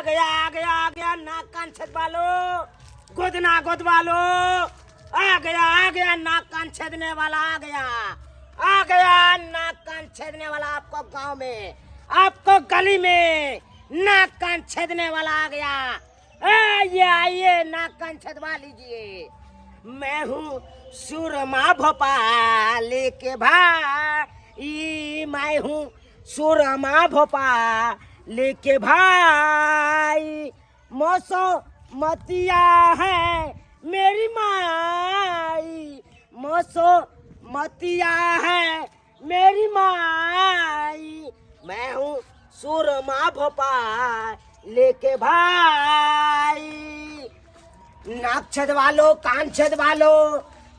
गया आ गया आ गया, नाक कान छेदवा लो, गोदना गोदवा लो। आ गया आ गया, नाक कान छेदने वाला आ गया, आ गया नाक कान छेदने वाला। आपको गांव में, आपको गली में नाक कान छेदने वाला आ गया। आइए आइए, नाक कान छेदवा लीजिए। मैं हूँ सुरमा भोपाल के भाई, मैं हूँ सुरमा भोपाल के भाई। मौसो मतिया है मेरी माई, मौसो मतिया है मेरी माई। मैं हूँ सुरमा भोपाल लेके भाई। नाक छेदवा लो, कान छेदवा लो,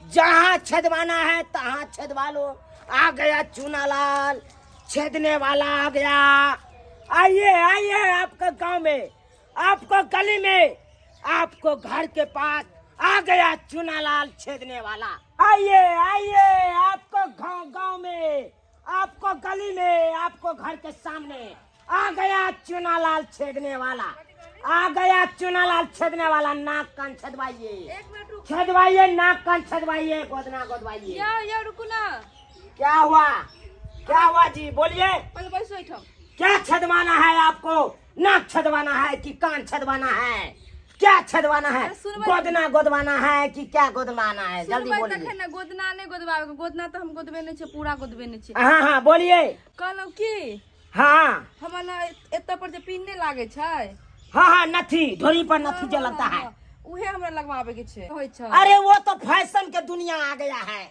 जहाँ छेदवाना है तहाँ छेदवा लो। आ गया चूनालाल छेदने वाला आ गया। आइए आइए, आपका गांव में, आपको गली में, आपको घर के पास आ गया चूनालाल छेदने वाला। आइए आइए, आपको गांव गांव में, आपको गली में, आपको घर के सामने आ गया चूनालाल छेदने वाला। आ गया चूनालाल छेदने वाला। नाक कान छेदवाइए, एक मिनट रुक। छेदवाइए, नाक कान छेदवाइए, गोदना गोदवाइए। यौ यौ, रुकू ना। क्या हुआ, क्या हुआ जी, बोलिए। पहिले बैसू एहिठाम। क्या छेदवाना है आपको? नाक छेदवाना है कि कान छेदवाना है? क्या छेदवाना है? अरे सुनबै। गोदना गोदवाना है कि क्या गोदवाना है? जल्दी सुनबै बोलिए। तखन ने। गोदना नहि गोदबाबै के, गोदना तऽ हम गोदबे नहि छियै, पूरा गोदबे नहि छियै। हाँ हाँ, बोलिए। कहलहुँ की, हमरा ने एतऽ पर जे पिन नहि लागै छै। हाँ हाँ, नथी, ढोरी पर नथी जो लगता है। उहे हमरा लगवाबे के छै, होइ छै। अरे वो तो फैशन के दुनिया आ गया है।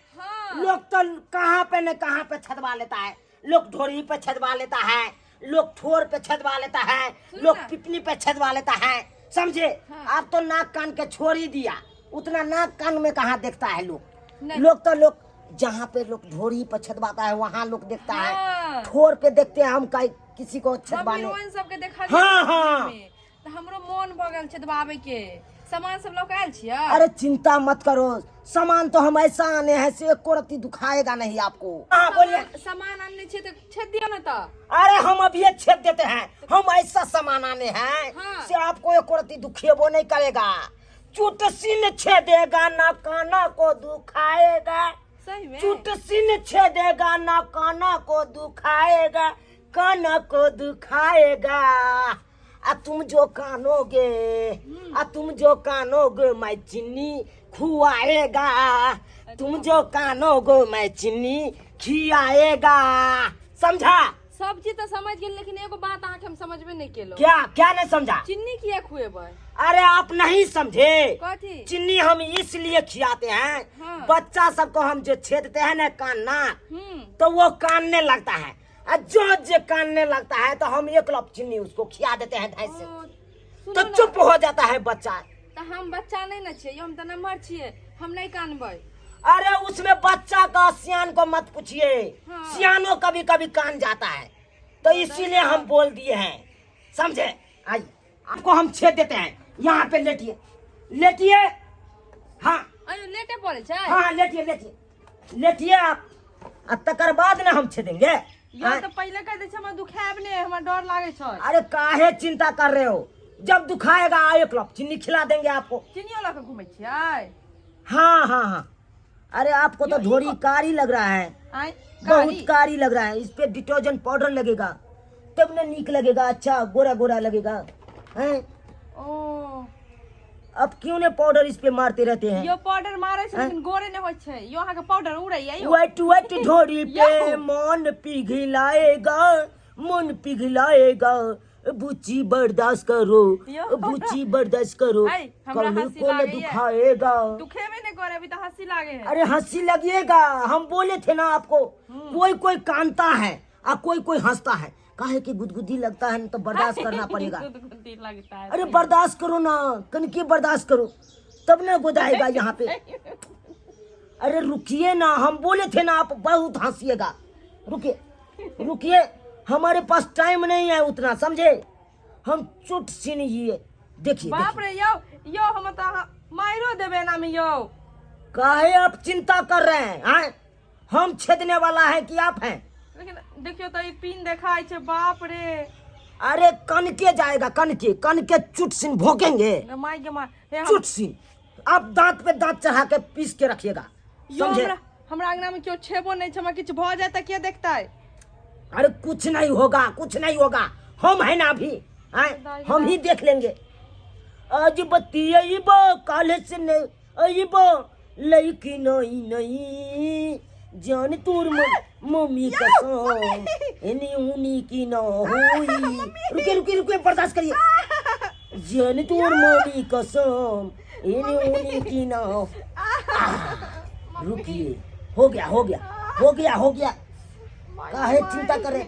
लोग तो कहाँ पे न कहाँ पे छदवा लेता है। लोग ढोरी पे छदवा लेता है, लोग ठोर पे छदवा लेता है, लोग ना। पिपनी पे छदवा लेता है, समझे? आप तो नाक कान के छोड़ ही दिया, उतना नाक कान में कहाँ देखता है लोग? नहीं। लोग तो लोग जहाँ पे लोग ढोरी पे छदवाता है वहाँ लोग देखता है। हाँ। ठोर पे देखते हैं हम कहीं किसी को हम छदवाने? हीरोइन सबके देखा। हाँ। तऽ हमरो मोन भऽ गेल छेदबाबै के। सामान सब लऽ कऽ आयल छियै? अरे चिंता मत करो, सामान तो हम ऐसा आने हैं से एको रत्ती दुखाएगा नहीं आपको। हाँ, बोलिए। सामान आनने छियै तऽ छेद दियौ ने तऽ। अरे हम अभी ये छेद देते हैं। हम ऐसा सामान आने हैं से आपको एको रत्ती दुखेबो नहीं करेगा। चुटसिन छेदेगा ना काना को दुखाएगा। सही में? चुटसिन छेदेगा ना काना को दुखाएगा, काना को दुखाएगा। आ तुम जो कानोगे, आ तुम जो कानोगे मैं चीनी खुआएगा। तुम जो कानोगे मैं चीनी खियाएगा, समझा? सब चीज तऽ समझ गेल, लेकिन एगो बात अहाँके हम समझबे नहि केलहुँ। क्या क्या नहीं समझा? चिन्नी किया खुएबै? अरे आप नहीं समझे। कथी? चीनी हम इसलिए खिलाते हैं, बच्चा सबको हम जो छेदते हैं ना कान नाक, तो वो कानने लगता है और जो जो कानने लगता है तो हम एक लप चीनी उसको खिया देते हैं ढाई से। ओ, सुनू तो ने, चुप हो जाता है बच्चा। तऽ हम बच्चा नहि ने छियै यौ, हम तऽ नम्हर छियै, हम नहि कानबै। अरे उसमें बच्चा का सियान को मत पूछिए। सियानो कभी कभी कान जाता है, तो इसीलिए हम बोल दिए हैं, समझे? आइए, आपको हम छेद देते हैं। यहाँ पे लेटिए, लेटिए, हाँ। अयो, लेटे पड़ै छै? हाँ हाँ, लेटिए लेटिए लेटिए आप, आ तकर बाद ना हम छेदेंगे। यौ। हाँ? तऽ पहिले कहि दै छै, हमरा दुखायब नहि, हमरा डर लागै छै। अरे काहे चिंता कर रहे हो? जब दुखाएगा एक लप चीनी खिला देंगे आपको। चिनियो लऽ कऽ घुमै छियै? हाँ हाँ हाँ, अरे आपको तो ढोरी कारी लग रहा है। आँय? बहुत कारी? कारी लग रहा है। इस पे डिटर्जेंट पाउडर लगेगा तब ना नीक लगेगा, अच्छा गोरा गोरा लगेगा, हैं? ओ। अब क्यों ने पाउडर इस पे मारते रहते हैं? यो, पाउडर मारै छै लेकिन गोरे नहि होइ छै यो। अहाँके पाउडर उड़ैया यो? वाइट वाइट ढोरी पे यो। मन पिघलाएगा, मन पिघलाएगा। बुच्ची बर्दाश्त करो, यो। बुच्ची बर्दाश्त करो। ऐ, हमरा कल हंसी को न लागैया। दुखाएगा। दुखेबे नहि करे, अभी तऽ हंसी लागे है। अरे हंसी लगेगा, हम बोले थे ना आपको। कोई कोई कानता है आ कोई कोई हंसता है। काहे की गुदगुदी लगता है ना, तो बर्दाश्त करना पड़ेगा। गुदगुदी लगता है। अरे बर्दाश्त करो ना, कनकी बर्दाश्त करो तब ना गोदाएगा यहाँ पे। अरे रुकिए ना, हम बोले थे ना आप बहुत हंसिएगा। रुकिए रुकिए, हमारे पास टाइम नहीं है उतना, समझे? हम चुट सिन ये देखिए। बाप देखिए। रे, यौ यौ, हम तऽ अहाँ मारियो देबै एना में यौ। काहे आप चिंता कर रहे हैं, हैं? हम छेदने वाला है कि आप हैं? लेकिन देखियौ तऽ ई पिन देखाइ छै, बाप रे। अरे कन के जाएगा, कन के, कन के चुट सिन भोंकेंगे। माय गे माय, हे हम चुट सिन आप दांत पे दांत चढ़ा के पीस के रखिएगा, यो। समझे? हमरा हमरा अंगना में केओ छेबो नहीं छै, हमरा किछु भऽ जाए तऽ के देखतै? अरे कुछ नहीं होगा, कुछ नहीं होगा, हम है ना अभी आए, हम ही देख लेंगे। आज बत्ती अइबो काले से नहीं अइबो, लईकी नहीं नहीं जान तोर मम्मी कसम एनी उनी की न होई। रुके रुके रुके, बर्दाश्त करिए। जान तोर मम्मी कसम एनी उनी की न हो। रुकिए, हो गया हो गया हो गया हो गया। काहे चिंता करे,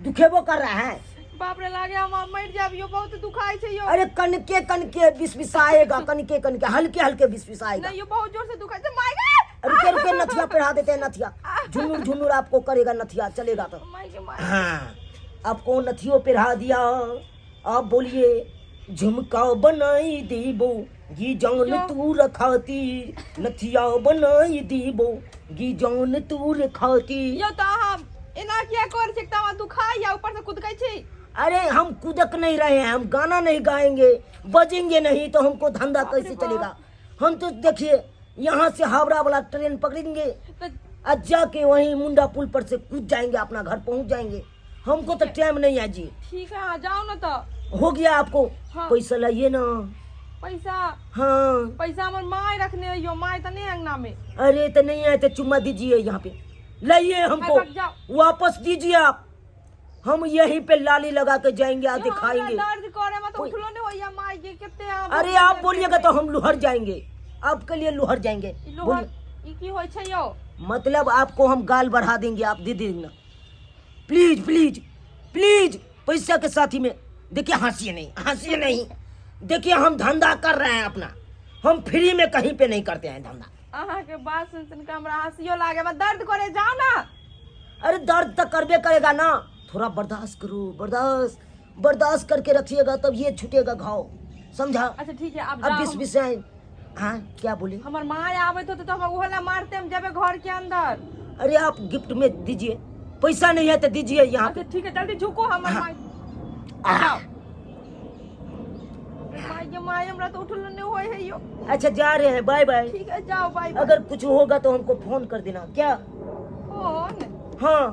दुखेबो कर रहा है। बाप रे, लागे हम मर जाब यो, बहुत दुखाई छै यो। अरे कनके कनके बिसबिसाएगा, कनके कनके हल्के हल्के बिसबिसाएगा। नहीं यो, बहुत जोर से दुखाई छै my गे। रुके रुके, नथिया पहना देते हैं, नथिया झुनुर झुनुर आपको करेगा, नथिया चलेगा तो। My गे my. हाँ, आपको नथियो पहना दिया। आप बोलिए, झुमका बनाई दीबो गी जान तू रखाती, नथिया बनाई दीबो गी जान तू रखाती। यो तऽ अहाँ एना किया करै छी? तऽ हमरा दुखाइ या ऊपर से कुदकै छी। अरे हम कुदक नहीं रहे हैं, हम गाना नहीं गाएंगे, बजेंगे नहीं तो हमको धंधा बाप रे कैसे बाप। चलेगा? हम तो देखिए यहाँ से हावड़ा वाला ट्रेन पकड़ेंगे तऽ और जाके वहीं मुंडा पुल पर से कूद जाएंगे, अपना घर पहुंच जाएंगे। हमको तो टाइम नहीं है जी। ठीक है, अहाँ जाउ ने तऽ। हो गया आपको? हाँ। पैसा लाइए ना। पैसा? हाँ। पैसा हमर माय रखने है यो, my तऽ नहीं अंगना में। अरे तो नहीं आए तो चुम्मा दीजिए, यहाँ पे लाइए हमको। भाग जाओ। वापस दीजिए आप, हम यहीं पे लाली लगा के जाएंगे और यो, हमरा दिखाएंगे। दर्द करे में तऽ उठलो नहीं होइया my के, कते अहाँ। अरे आप बोलिएगा तो हम लुहर जाएंगे, आपके लिए लुहर जाएंगे। ई लोहर बोलिए। ई की होइ छै यो? मतलब आपको हम गाल बढ़ा देंगे, आप दे देंगे ना? प्लीज प्लीज प्लीज, पैसा के साथ ही में देखिए, हंसिए नहीं, हंसिए नहीं। देखिए हम धंधा कर रहे हैं अपना, हम फ्री में कहीं पे नहीं करते हैं धंधा। अहाँके बात सुनि सुनि के हमरा हँसियो लागे, हमरा दर्द करे, जाउ ना। अरे दर्द तो करबे करेगा ना, थोड़ा बर्दाश्त करो, बर्दाश्त बर्दाश्त करके रखिएगा तब ये छूटेगा घाव, समझा? अच्छा ठीक है, आब अब जाउ। बीस बीस आए। हाँ, क्या बोले? हमर माँ आबैत होतै तऽ हमरा ओहो ला मारते, हम जेबै घर के अंदर। अरे आप गिफ्ट में दीजिए, पैसा नहीं है तो दीजिए यहाँ पे। अच्छा ठीक है, जल्दी झुको, हमर माय आह, जाओ। My गे my, हमरा तऽ उठल नहीं होय है यो। अच्छा जा रहे हैं, बाय बाय। ठीक है, जाओ, बाय बाय। अगर कुछ होगा तो हमको फोन कर देना, क्या? फोन? हाँ।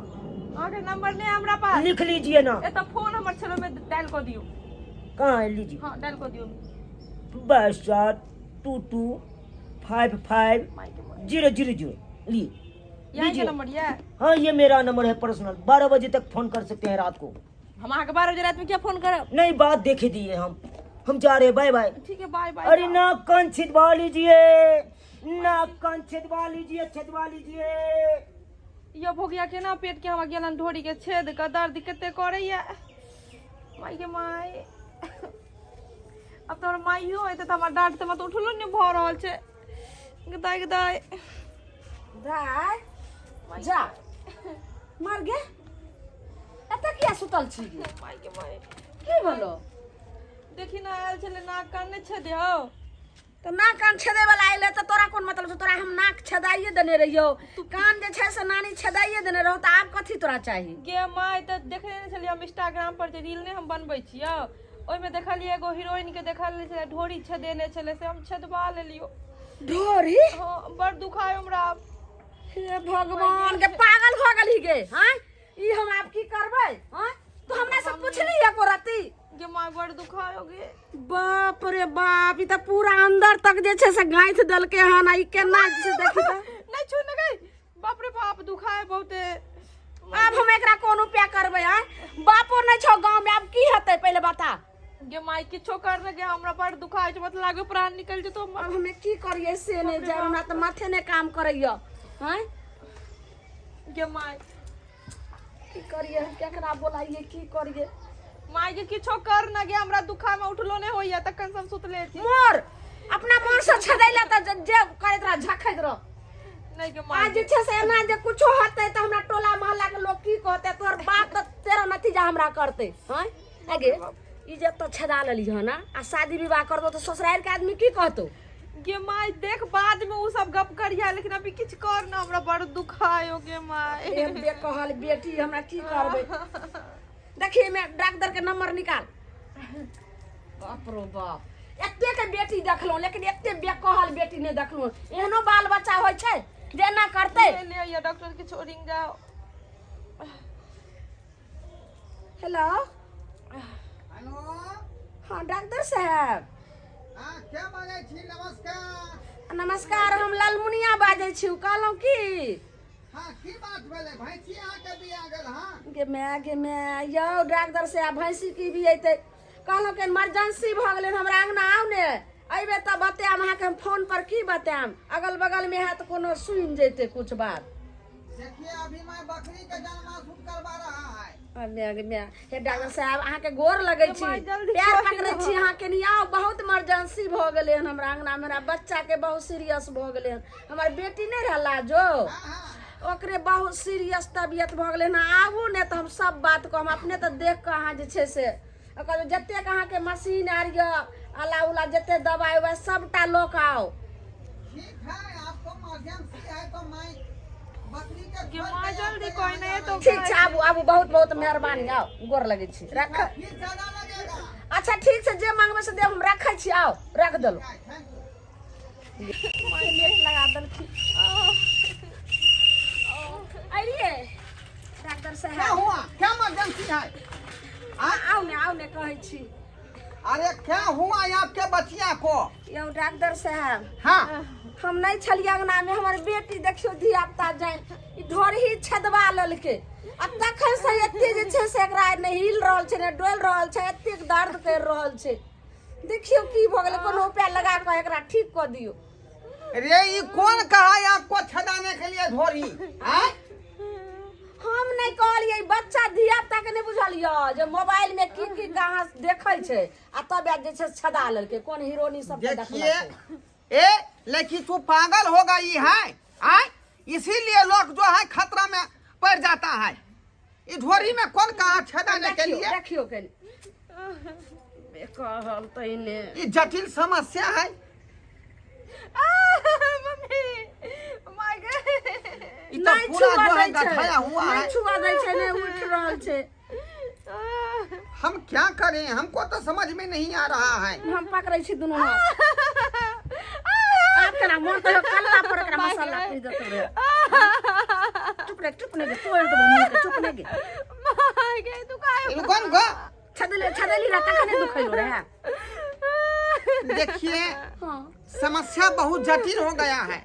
अहाँके नंबर नहीं है हमरा पास। लिख लीजिए ना। एतऽ फोन हमर छलो में डायल कऽ दियौ। कहाँ है? लीजिए। हाँ, डायल कऽ दियौ। बस 7 2 2 5 5 my के my. 0 0 0, लिए। यही के लीजिए। नंबर ये? हाँ, ये मेरा नंबर है पर्सनल, 12 बजे तक फोन कर सकते हैं रात को। हम अहाँके 12 बजे रात में क्या फोन करब? नहीं, बात देखे दिए, हम जा रहे हैं, बाय बाय। ठीक है, बाय बाय। अरे नाक कान छिदवा लीजिए, नाक कान छिदवा लीजिए, छिदवा लीजिए। यो भोगिया केना पेट के हमरा गेलन ढोरी के छेद के दर्द कते करैया my के my. अब तो हमर माइयो एते तऽ हमरा डांटते, हमरा तऽ उठलो नहि भऽ रहल छै। गदाय गदाय। दाय जा मर गे, एतऽ किया सुतल छी गे? My के my. की भेलो? देखी ना, आयल छलै नाक कान नहि छेदे हौ। तऽ नाक कान छेदै वाला अयलै तऽ तोरा कोन मतलब छौ? तोरा हम नाक छेदाइए देने रहियौ, कान जे छै से नानी छेदाइए देने रहौ, तऽ आब कथी तोरा चाही? गे my, तऽ देखने नहि छलियै हम इंस्टाग्राम पर जे रील नहि हम बनबै छियै, ओहिमे देखलियै एगो हीरोइन के देखल छलै ढोरी छेदेने छलै, से हम छेदबा लेलियो। ढोरी? हाँ, बड़ दुखाय हमरा आब। हे भगवान के, पागल भऽ गेलही गे? हाँ, ई हम आब की करबै? हाँ, तू हमरा से पुछली एको रत्ती? गे my, बड़ दुखाय गे। बाप रे बाप, ई तऽ पूरा अंदर तक जे छै से गाँथि देलकै हन, आ ई केना जे छै देखी तऽ। नहि छू ने गई, बाप रे बाप, दुखाय बहुते। आब हम एकरा कोन उपाय करबै? आँय, बापो नहि छौ गाँव में, आब की हेतै पहिले बता। गे माय, किछो कर ने गे, हमरा बड़ दुखाय छै, मतलब लागे प्राण निकल जेतो हमर। आब हमे की करियै से नहि जाय, हमरा तऽ माथे नहि काम करैया। आँय? गे माय। की करियै, केकरा बोलाइए, की करियै? माय के, किछो कर न गे, हमरा दुखा में उठलो नहीं होइया, तखन से हम सुतले छी। मोर अपना मन से छदैला तऽ जे करैत रह, झखैत रह। नहीं गे आ माय। जे छै से एना जे कुछो हेतै तऽ हमरा टोला मोहल्ला के लोग की कहतै? तोहर बाप तऽ तेरा नतीजा हमरा करतै। हँ आगे, ई जे तऽ छेदा लेली हन आ शादी विवाह करबो तऽ ससुराल के आदमी की कहतौ? गे my, देख बाद में उ सब गप करिया, लेकिन अभी किछ कर ना, हमरा बड़ दुखायो गे my. ए बे कहल बेटी, हमरा की करबै? देखिए में डॉक्टर के नंबर निकाल। बाप रो बाप, एते के बेटी देखलहुँ लेकिन एते बेकहल बेटी नहि देखलहुँ। एहनो बाल बच्चा होइ छै जे एना करतै? ले लिअ या डॉक्टर के छोड़िंग जाओ। हेलो। हेलो। हाँ डॉक्टर साहब। हाँ, के बाजै छी? नमस्कार। नमस्कार, हम लालमुनिया बाजै छी। कहलहुँ की, हाँ, की बात भेलै? भैंसी अहाँके बिया गेल? हाँ। गे माय, गे माय, यौ डॉक्टर साहब, भैंसी की भी अयतै? कहलहुँ कि इमरजेंसी भऽ गेलै, हमरा अङ्गना आउ ने। अयबै तऽ बतायब अहाँके, हम फोन पर की बतायब? अगल बगलमे हैत कोनो, सुनि जैतै कुछ बात। देखिए, अभी मैं बकरी के जन्मा शूट करवा रहा है। अरे गे माय, हे डॉक्टर साहब, अहाँके गोर लगै छी। माय, जल्दी पैर करी। पकड़ै छी अहाँके, नि आउ, बहुत इमरजेंसी भऽ गेलै हन हमरा अङ्गनामे। हमरा बच्चाके बहुत सीरियस भऽ गेलै हन। हमर बेटी नहि रहला जो, ओकरे बहुत सीरियस तबियत भऽ गेलै हन। आबू ने तऽ हम सब बात कहब अपने। तऽ देख कऽ अहाँ जे छै से ओकर जतेक अहाँके मशीन आर यऽ, अला उला, जते दवाइ उवाइ सबटा लऽ कऽ आउ। ठीक है, आपको इमरजेंसी है तो मैं बकरी के के छोड़ माँ के जल्दी आपके कोई यहाँ नहीं जा तो रही। ठीक छै, आबू आबू, बहुत बहुत मेहरबानी। आउ, गोर लगै छी, रख। फीस ज्यादा लगेगा। अच्छा ठीक छै, जे मांगबै से देब हम। रखै छी, आउ, रख देलहुँ। Thank you. लेट लगा देलखिन। अलियै डॉक्टर क्या साहब। हुआ? क्या इमरजेंसी है? आउ ने, आउ ने, कहै छी। अरे, क्या हुआ आपके बचिया को? यौ डॉक्टर साहब। हाँ। हम नहि छलियै अंगनामे, हमर बेटी देखियौ धिया पुता जानि ई ढोरही छेदवा लेलकै आ तखन से एते जे छै से एकरा नहि हिल रहल छै, नहि डोलि रहल छै, एतेक दर्द करि रहल छै। देखियौ की भऽ गेलै, कोनो उपाय लगा कऽ एकरा ठीक कऽ दियौ। रे, ये कौन कहा है आपको छदाने के लिए ढोरी हैं? हम नहि कहलियै, बच्चा धिया पुता के नहि बुझल यऽ जे मोबाइल में की की कहाँ देखै छै आ तब आब जे छै छदा लेलकै, कोन हीरोनी सब के देखिए देखलकै। ए लड़की, तू पागल हो गई है आय? इसीलिए लोग जो है खतरा में पड़ जाता है। ई ढोरी में कौन कहा छेदाने के देखियौ लिए? देखियौ कनि बेकहल तैने। ये जटिल समस्या है। मम्मी, my गे। ई तो नहि पूरा छुआ जो है दै छै, गठाया हुआ है। नहि छुआ दै छै, नहि उठि रहल छै। हम क्या करें, हमको तो समझ में नहीं आ रहा है। हम पकड़ै छी दुनू हाथ। आब केना मोन कहियो कल्ला पर एकरा मसाला पीस देतौ रे। चुप रे, चुप ने गे, तोड़ि देबौ मुँह के, चुप ने गे। My गे, तू काहे? रुको रुको। छदले छदली रह तखने दुखैलो रहे। देखिए, हाँ। समस्या बहुत जटिल हो गया है।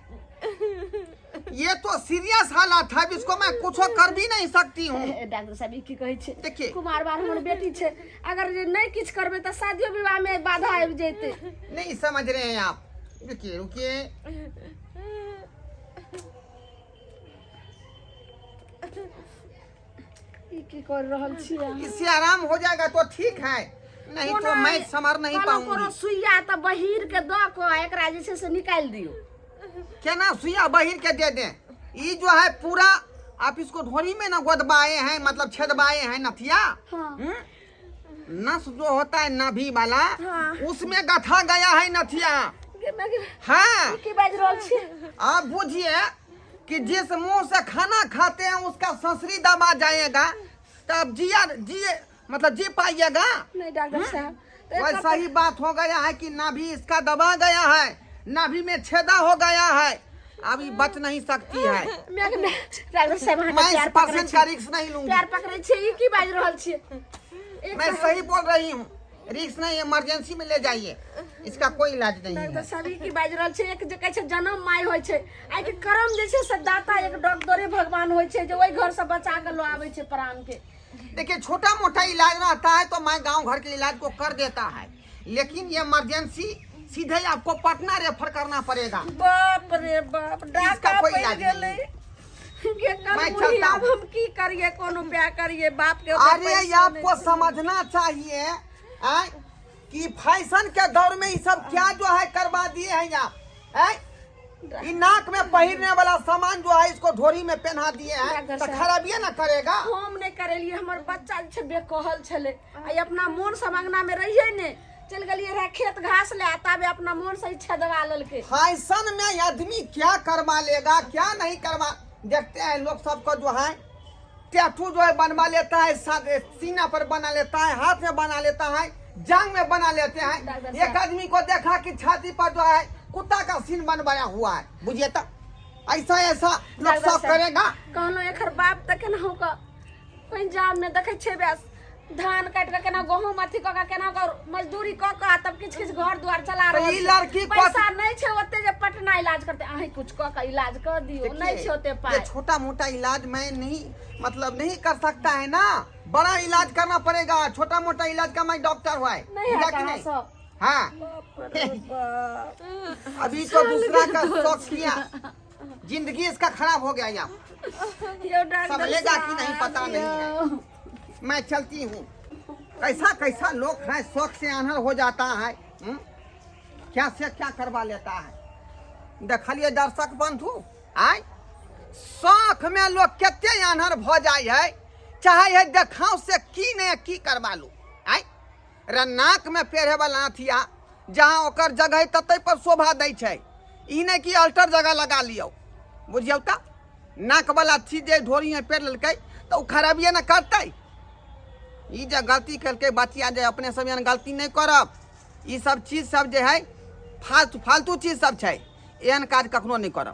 ये तो सीरियस हालत है, इसको मैं कुछ कर भी नहीं सकती हूँ। ए, डॉक्टर साहब, ई की कहै छै? देखिए। कुमार बार हमर बेटी छै, अगर जे नहि किछु करबै तऽ शादियो विवाह में बाधा आबि जेतै। नहीं समझ रहे हैं आप। रुकिए रुकिए। ई की कर रहल छी अहाँ? इससे आराम हो जाएगा तो ठीक है, नहीं तो मैं संभाल नहीं कोनो कोनो पाऊंगी। सुइया तऽ बहिर के दऽ कऽ एकरा जे छै से निकालि दियौ। क्या ना सुइया बहिर के दे दें? ये जो है पूरा आप इसको ढोरी में ना गोदवाए हैं, मतलब छेदवाए हैं नथिया। हाँ। हम्म? नस जो होता है नाभि वाला, हाँ। उसमें गथा गया है नथिया। गे माय गे, हाँ। ई की बाजि रहल छी? आप बुझिए कि जिस मुंह से खाना खाते हैं उसका ससरी दबा जाएगा तब जिया जिए, मतलब जी पाइएगा? नहि डॉक्टर साहब, तऽ एकर वैसा ही बात हो गया है कि नाभि इसका दबा गया है, नाभि में छेदा हो गया है, अब ये बच नहीं सकती है। माय गे माय, डॉक्टर साहब, अहाँके मैं इस पैर पकड़ै परसेंट छी। का रिस्क नहीं लूंगी। पैर पकड़ै छी, ई की बाजि रहल छी? एक मैं सही बोल रही हूँ, रिस्क नहीं, इमरजेंसी में ले जाइए, इसका कोई इलाज नहीं डॉक्टर है। साहब, ई की बाजि रहल छै? एक जे कहै छै जनम माय होइ छै, आइ के कर्म जे छै से दाता एक डॉक्टरे भगवान होइ छै जे ओहि घर से बचा के लऽ आबै छै प्राण के। देखिए, छोटा मोटा इलाज रहता है तो मैं गांव घर के इलाज को कर देता है, लेकिन ये इमरजेंसी सीधे आपको पटना रेफर करना पड़ेगा। बाप रे बाप, इसका डाका कोई पड़ि इलाज गेलै। गे मैं कलमुही, चलता आब हूँ। हम की करिए? कोनो उपाय करिए, बाप के ओते अरे, पैसो आपको नहि। समझना चाहिए आय, कि फैशन के दौर में ये सब क्या जो है करवा दिए हैं आप आय? ई नाक में पहिरने वाला सामान जो है इसको ढोरी में पहना दिए हैं, डॉक्टर तो साहब। खराबिए ना करेगा। हम नहि करेलिए, हमर बच्चा जे छै बेकहल छलै। आ अपना मोन से अंगना में रहिए ने, चलि गेलिए रहे खेत घास ले आ ताबे अपना मोन से ही छेदवा लेलकै। फैशन में आदमी क्या करवा लेगा, क्या नहीं करवा, देखते हैं लोग सबको जो है। टैटू जो है बनवा लेता है, सीना पर बना लेता है, हाथ में बना लेता है, जांग में बना लेते हैं। डॉक्टर एक साहब। आदमी को देखा कि छाती पर जो है कुत्ता का सीन बनवाया हुआ है। बुझिए तो ऐसा ऐसा लोग डॉक्टर सब साहब। करेगा। कहलहुँ एकर बाप तऽ केनाहु कऽ पंजाब मे देखै छियै बस धान काटि कऽ केना गहूँम अथी कऽ कऽ केना कऽ मजदूरी कऽ कऽ आ तब किछु किछु घर दुआर चला तऽ रहल ई छै। लड़की पैसा नहि छै ओते जे पटना इलाज करतै, अहीं कुछ कऽ कऽ इलाज कऽ दियौ, नहि छै ओते ये पाइ। छोटा मोटा इलाज मैं नहीं, मतलब नहीं कर सकता है ना, बड़ा इलाज करना पड़ेगा। छोटा मोटा इलाज का मैं डॉक्टर हुआ है, नहीं बुझा है कि कहाँ नहीं? सब। हाँ, अभी तो दूसरा का शौक किया, जिंदगी इसका खराब हो गया। यहाँ यौ डॉक्टर संभलेगा कि नहीं साहब, पता नहीं है। यौ। मैं चलती हूँ। कैसा कैसा लोग है, शौक से आन्हर हो जाता है, हम्म? क्या से क्या करवा लेता है। देखलिए दर्शक बंधु, आय शौक में लोग कते आन्हर भ जाय है, चाहे है देखाव से की ने की करवा लू। आय रे नाक में पेरे वाला अथिया जहाँ ओकर जगह है ततै पर शोभा दै छै, ई नहि कि अल्टर जगह लगा लियौ। बुझियौ तऽ नाक वाला चीज जे ढोरी में पेर लेलकै तऽ ओ खराबिए ने करतै। ई जे गलती केलकै बचिया, जे अपने सब एहन गलती नहि करब। ई सब चीज सब जे है फालतू फालतू चीज सब छै, एहन काज कखनो नहि करब।